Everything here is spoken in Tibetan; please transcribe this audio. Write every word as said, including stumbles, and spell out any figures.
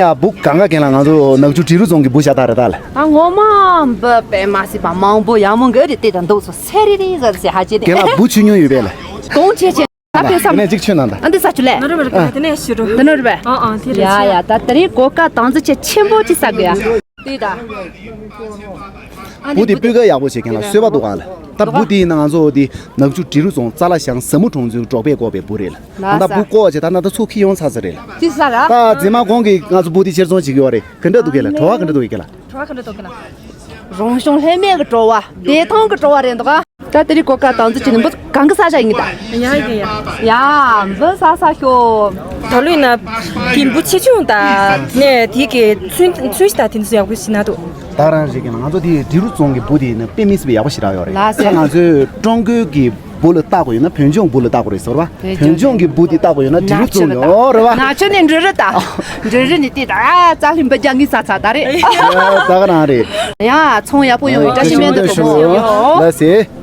ཡ་བུ་གང་ག་རྒན་ལགས། ང་ཚོ་ནག་ཆུ་འབྲི་རུ་རྫོང་གི་བུ་ཤ་སྟག་རེད་ད་ལ། ཨ་ངོ་མ་འབུ་དཔེ་མ་སྲིད་པ་མང་པོ་ཡག་མོ་འགའ་རེ་བལྟས་དང་འདུག་སོ་སེ་རི་རི་ཟ་ཟེ་ཧ་ཅེ་དེ། རྒན་ལགས་བུ་ཆུ་ཉུང་ཡོད་པས་ལ། གོང་ཆེ་ཆེ། ད་དེ་བསམ། ནས་གཅིག་ཆོད་ན་ད། ཨ་འདི་ས་ཆུ་ལས། ན་རུ་བར་ག་དེ་ནས་ཤི་རུ། དེ་ནོར་བས། ཨ་ཨ་དེ་རེད། ཡ་ཡ་ད་དེ་རིང་གོ་སྐབས་དང་ཚུ་ཆེ་ཆེན་པོ་ཅི་ས་གི་ཡ། དེ་ད། བུ་དེ་སྤུས་ཀ་ཡག་པོ་བྱེད་མཁན་ལ་གསོལ་བ་འདུག་ག་ལ། ད་བུ་དེ་ཡིན་ན་ང་ཚོ་དེ་ནག་ཆུ་འབྲི་རུ་རྫོང་རྩ་ལ་ཞང་ཟབ་མོ་གྲོང་ཚོའི་འབྲོག་པས་བསྐོར་བའི་བུ་རེད་ལ། ད་ལྟ་བུ་བསྐོར་བ་བྱས་ད་ན་ད་ཚུགས་ཁྱི་ཡོང་ཚར་ཚར་རེད་ལ། ཅི་ས་ར། ད་རྗེས་མ་གོང་གི་ང་ཚོ་བུ་དེ་ཕྱིར་ཚོང་བྱེད་ཀྱི་ཡོད་རེད། ག་འདྲ་འདུག་གས་ལ། བྲོ་བ་ག་འདྲ་འདུག་གས་ལ། བྲོ་བ་ག་འདྲ་འདུག་གས་ལ། རང་བྱུང་ལྷད་མེད་ཀྱི་བྲོ་བ། བདེ་ཐང་གི་བྲོ་བ་རེད་འདུག་ག་ད་དེ་རིང་གོ་སྐབས་དང་ཚུ་ཅི་ནི་འབུ་གང་གི་ས་ཆ་ཡིན་གི་ད། ཡ་ཡ་ཡ། ཡ་འབུ་ས་ས་ཤོ། ད་ལོ་ཡིན་ན་གིན་འབུ་ཆེ་ཆུང་ད་ནས་དེ་གི་ཚུན་ཚུན་ཞིག་ད་དེ་ཚོ་ཡག་པོ་ཞིག་ན་འདུག་ད་རང་རེད་ཀྱི་ང་ཚོ་དེ་འབྲི་རུ་རྫོང་གི་འབུ་དེ་ནི་དཔེ་མི་སྲིད་པའི་ཡག་པོ་ཞེ་དྲག་ཡོད་རེད། ལགས་སོ། ད་ང་ཚོས་ཀྲུང་གོའི་གི་འབུ་ལ་བལྟ་དགོས་ཡོད་ན་བོད་ལྗོངས་འབུ་ལ་བལྟ་དགོས་རེད་ཟེར་བ། བོད་ལྗོངས་གི་འབུ་དེ་བལྟ་དགོས་ཡོད་ན་འབྲི་རུ་རྫོང་ནས་འོ་རེད་བ། ན་ཆུ་ནས་འབྲི་རུ་ད། འབྲི་རུ་ནས་དེ་ད་རྩ་ལྷིང་འབུ་རྒྱག་ངེས་ས་ཚ་ད་རེད། ད་ག་རང་རེད། ཡ་ཚོང་ཡག་པོ་ཡོང་བའི་བཀྲ་ཤིས་སྨོན་འདུན་ཞུ་གི་ཡོད། ལགས་སེ།